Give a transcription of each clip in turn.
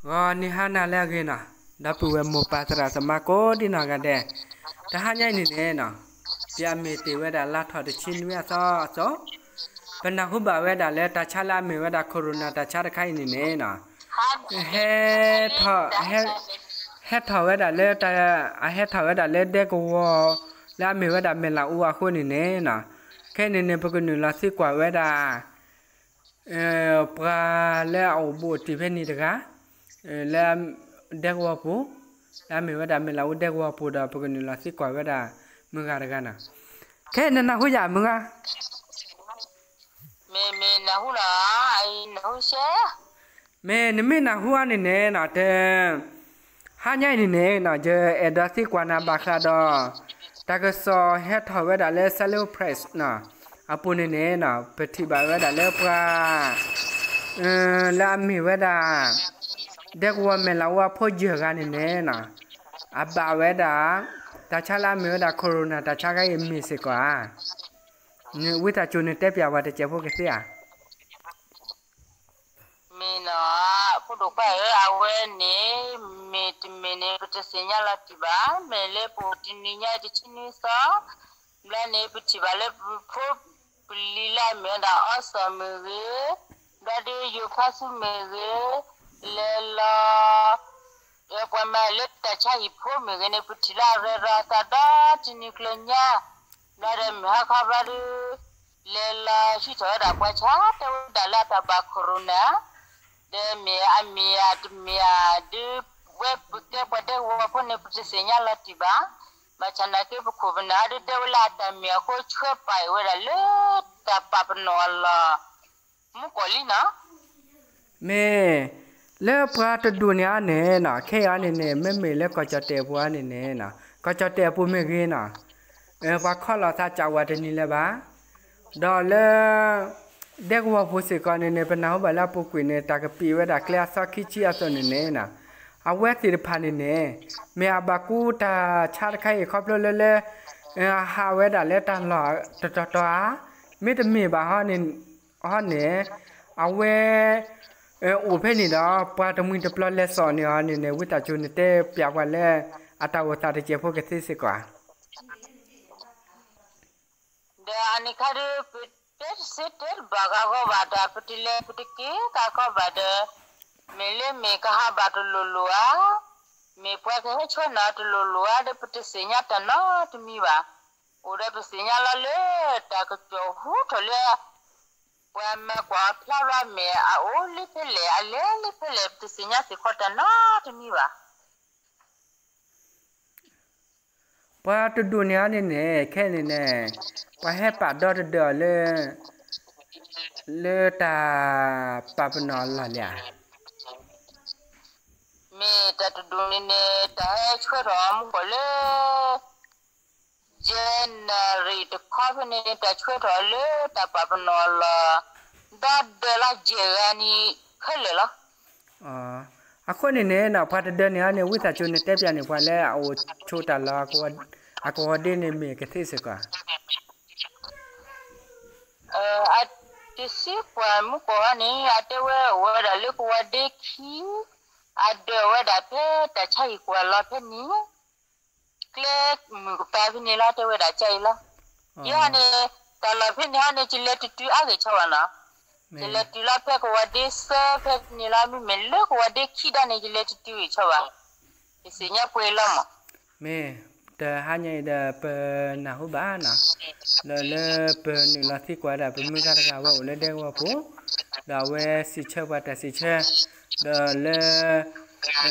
ဂီၤနံၤဟါနၤလၢအဂ့ၤနီၤ, ဒီပုၢ်ဝဲၢ်မိၢ်ပၢ်သရၣ်သမါကိးဒံနီၢ်ဂၤဒဲး, တဟါညါအံၤန့ၣ်န့ၣ်နီၤ, ပမ့ၢ်တ့ၢ်ဝဲဒၣ်လါထီၣ်တဆံနွံအသီအသိး, ပနၢ်ဟူဘၣ်ဝဲဒၣ်လၢတၢ်ဆါလၢအမ့ၢ်ဝဲဒၣ် corona တၢ်ဆါတခါအံၤန့ၣ်န့ၣ်နီၤ, ဟဲထီၣ်, ဟဲထီၣ်ဝဲဒၣ်လၢတၢ်, အဟဲထီၣ်ဝဲဒၣ်လၢဒဲကဝီၤ လၢအမ့ၢ်ဝဲဒၣ်မဲၢ်လးအူအဃိန့ၣ်န့ၣ်နီၤ, ခဲအံၤန့ၣ်န့ၣ် ပကနုာ်လီၤသံကွၢ်ဝဲဒၣ် ပှၤလၢအအိၣ်ဘူးအိၣ်တံၢ်ဖဲန့ၣ်တဂၤ, လၢဒဲကဝီၤပူၤ, လၢအမ့ၢ်ဝဲဒၣ်မဲၢ်လးအူဒဲကဝီၤပူၤဒီး ပကနုာ်လီၤသံကွၢ်ဝဲဒၣ်မုၢ်ဂၤတဂၤနီၤ, ခဲအံၤနနၢ်ဟူယၤမုၢ်ဂၤ မ့ၢ်, မ့ၢ်နၢ်ဟူနီၤ, အံၤနၢ်ဟူရှဲ, မ့ၢ်နမ့ၢ်နၢ်ဟူအီၤန့ၣ်န့ၣ်နီၤ, တ, ဟါညါအံၤန့ၣ်န့ၣ်နီၤ, ယအဲၣ်ဒိးသံကွၢ်နၤဘၣ်ဃးဒီး တၢ်ကစီၣ်ဟဲထီၣ်ဝဲဒၣ်လၢ Salween Press နီၤ, အပူၤန့ၣ်န့ၣ်နီၤ, ပထံၣ်ဘၣ်ဝဲဒၣ်လၢပှၤ လၢအမ့ၢ်ဝဲဒၣ် ဒဲကဝီၤမဲၢ်လးအူအဖိယဲၢ်ဂၤန့ၣ်န့ၣ်နီၤ, အဘၣ်ဝဲဒၣ် တၢ်ဆါလၢအမ့ၢ်ဝဲဒၣ် corona တၢ်ဆါခါအံၤမ့ၢ်စ့ၢ်ကီးဧါ, ဝံသးစူၤနတဲပျးပှၤတစဲးဖိကသ့ဧါ. မ့ၢ်နီၤ, ဖိဒိၣ်ခွါဧၢ, အဝဲန့ၣ် မ့ၢ်တမ့ၢ်န့ၣ် ပတသ့ၣ်ညါလီၤတံၢ်ဘၣ်, မ့ၢ်လၢပအိၣ်တနံၤညါတဆံနွံသီ ဘျီန့ၣ် ပထံၣ်ဘၣ်လၢပဖိပလံၤလၢအမ့ၢ်ဝဲဒၣ်အီစီၣ်မ့ၢ်ဂ့ၤ, ဘျီဒီးယိၤဖါဆူမ့ၢ်ဂ့ၤ, လဲၤလီၤ ပှၤမၤလၢတၢ်ဆါဟံၣ်ဖိမ့ၢ်ဂ့ၤန့ၣ် ပထံၣ်လၢအရၤရၤအသးဒီတနံၤကျၢၤညါ, ဘျီဒီးမုၢ်ဟါခီဘျီဒီး လဲၤလီၤဟံးထီၣ်ဝဲဒၣ်ပှၤဆါ တဲဝဲဒၣ်လၢအတၢ်ဘၣ် corona ဒီးမ့ၢ်အမ့ၢ်ဧါတမ့ၢ်ဧါဒီး ဝဲပကဲပှၤဒဲကဝီၤဖိန့ၣ် ပတသ့ၣ်ညါလီၤတံၢ်ဘၣ်. ဘၣ်ဆၣ်နာ်က့ ပခိၣ်ပနၢ်ဒီးတဲဝဲလၢအတၢ်မ့ၢ်အဃိ ဆှၢပာ်အီၤဝဲဒၣ်လၢတၢ်ပာ်ပနီၣ်အလီၢ် မူကီၢ်လံနီၤ. မ့ၢ်, လၢပှၤတဒူၣ်န့ၣ်အါန့ၣ်နီၤ, ခဲအံၤအါန့ၣ်န့ၣ် မ့မ့ၢ်လၢကီၢ်ကၠီၣ်တဲၣ်အပူၤအါန့ၣ်န့ၣ်နီၤ, ကီၢ်ကၠီၣ်တဲၣ်အပူၤမ့ၢ်ဂ့ၤနီၤ, ပှၤခီလီၤသးကၢ်ဝဲတနံၤလၢၤဘၣ်. ဒီးလၢ ဒဲကဝီၤပူၤစ့ၢ်ကီးန့ၣ်န့ၣ် ပနၢ်ဟူဘၣ်လၢအပူၤကွံာ်န့ၣ် တၢ်ကပံာ်ဝဲဒၣ်ကျဲအသီခံဆံအသိးန့ၣ်န့ၣ်နီၤ, အဝဲသ့ၣ်တဖၣ်န့ၣ်န့ၣ် မ့ၢ်အဘၣ်ကူတၢ်ဆါတခါအံၤ ခီဖျိလၢလၢ အဟးဝဲဒၣ်လၢတၢ်လီၢ်တတီၤတီၤဧါ, မ့တမ့ၢ်ဘၣ်ဟီန့ၣ်, ဟီန့ၣ်, အဝဲ အိၣ်ဖဲန့ၣ်ဒီး ပှၤတမှံၤတပျီၤလဲၤစိာ်န့ၢ်အီၤန့ၣ်န့ၣ် ဝံသးစူၤနတဲပျးပှၤလၢ အတၢ်အိၣ်သးတစဲးဖိကသ့စ့ၢ်ကီးဧါ. ဒီးအန့ၣ်ခါဒီး ပတဲတသ့တဲတဘၣ်ဂ့ၤဂ့ၤဘၣ်ဒီး ပတလဲၤပတက့ၤဂ့ၤဂ့ၤဘၣ်ဒီး မ့ၢ်လၢမ့ၢ်ကဟးဘၣ်တလိၤလိၤဧါ, မ့ၢ်ပှၤကဟဲဆှၢနၤတလိၤလိၤဧါဒီး ပတသ့ၣ်ညါတၢ်နီတမံၤဘၣ်. အိၣ်ဒီးပသ့ၣ်ညါလီၤလၢ တၢ်ကစီၣ်ဟူထီၣ်လၢ ပှၤမၤကွၢ်အဖျါဘၣ်မ့ၢ်အအိၣ်လၢဖဲလဲၣ် အလဲၤလၢဖဲလဲၣ် ပတသ့ၣ်ညါစ့ၢ်ကီးတၢ်နီတမံၤဘၣ်. ပှၤတဒူၣ်န့ၣ်အါန့ၣ်န့ၣ် ခဲအံၤန့ၣ်န့ၣ် ပှၤဟဲပာ်ဒီတဒၢအီၤလၢ လၢတၢ်ပာ်ပနီၣ်အလီၢ်လံဧါ. မ့ၢ်တၢ်တဒူၣ်န့ၣ်န့ၣ် တၢ်ဟဲဆှၢထီၣ်အီၤမူကီၢ်လၢ January တခီဖဲန့ၣ် တၢ်ဆှၢထီၣ်အီၤလၢတၢ်ပာ်ပနီၣ်အလီၢ် ဒီဒၢလီၤ ယဲၢ်ဂၤန့ၣ်ခဲလၢာ်လီၤ. အဃိန့ၣ်န့ၣ် ပှၤတဒၢန့ၣ်အါန့ၣ် ဝံသးစူၤန့ၣ်တဲပျးန့ၢ်ပှၤလၢအအိၣ်ဆိးတၢ်လီၢ် အကဝီၤဒ့န့ၣ်မ့ၢ်ကသ့စ့ၢ်ကီးဧါ. အတသ့ပှၤမူကီၢ်အါန့ၣ် အတဲဝဲအိၣ်ဝဲဒၣ်လၢကဝီၤဒ့ခံ, အဒၢးဝဲဒၣ်ဖဲတၢ်ဆါဟံၣ်ကွၢ်လီၤဖဲန့ၣ် ကျဲမုၢ်ကပၤဖဲန့ၣ်လီၤ တဲဝဲဒၣ်ကအံၤလီၤ. ယဟီန့ၣ် တၢ်လီၢ်ဖဲန့ၣ်ဟီန့ၣ် ယလဲၤတတုၤအါဂ့ၤဆီဘၣ်နီၤ. ယလဲၤတုၤလီၤဖဲကဝီၤဒ့သၢဖဲန့ၣ်လီၤ မ့မ့ၢ်လၢကဝီၤဒ့ခံဒၣ်န့ၣ် ယလဲၤတတုၤဂ့ၤဆီဘၣ်. ယသ့ၣ်ညါပှဲၤလီၤမး. မ့ၢ်, တဟါညါအံၤဒီးပနၢ်ဟူဘၣ်နီၤ, လၢလၢပနုာ်လီၤသံကွၢ်ဝဲဒၣ်ပမုၢ်ဂၤတဂၤဝဲအိၣ်လၢဒဲကဝီၤပူၤ, ဒီးအဝဲစံးဆၢပှၤတၢ်စံးဆၢ, ဒီးလၢ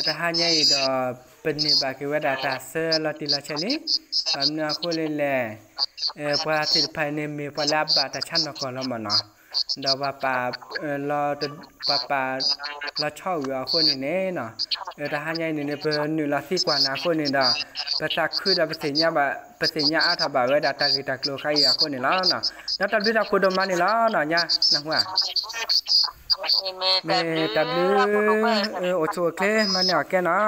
တဟါညါအံၤဒီး ပန့ၢ်ဘၣ်က့ၤဝဲဒၣ်တၢ်ဆၢလီၤတံၢ်လီၤဆဲးလံ, ဘၣ်မနုၤအဃိလဲၣ်လဲၣ်, ပှၤသ့ၣ်တဖၣ်အံၤန့ၣ်မ့ၢ်ပှၤလၢအဘၣ်တၢ်ဆါနီၢ်ကီၢ်လီၤမးနီၤ, ဒီးပှၤပာ် ပာ်လီၤဆီၣ်အုၣ်အီၤအဃိန့ၣ်န့ၣ်နီၤ, တဟါညါအံၤန့ၣ်န့ၣ် ပနုာ်လီၤသံကွၢ်နၤအဃိန့ၣ်ဒီး ပသးခုဒီးပသ့ၣ်ညါဘၣ် ပသ့ၣ်ညါအါထီၣ်ဘၣ်ဝဲဒၣ်တၢ်ဂ့ၢ်တၢ်ကျိၤခါအံၤအဃိန့ၣ်လီၤ. ဒီးတၢ်ဘျုးတၢ်ဖှိၣ်ဒိၣ်မးန့ၣ်လီၤ, ညါနၢ်ဟူဧါ. မ့ၢ်တၢ်ဘျုး, အိၣ်ဆူၣ်အိၣ်ချ့ မၤန့ၢ်အီၤကဲနီၤ.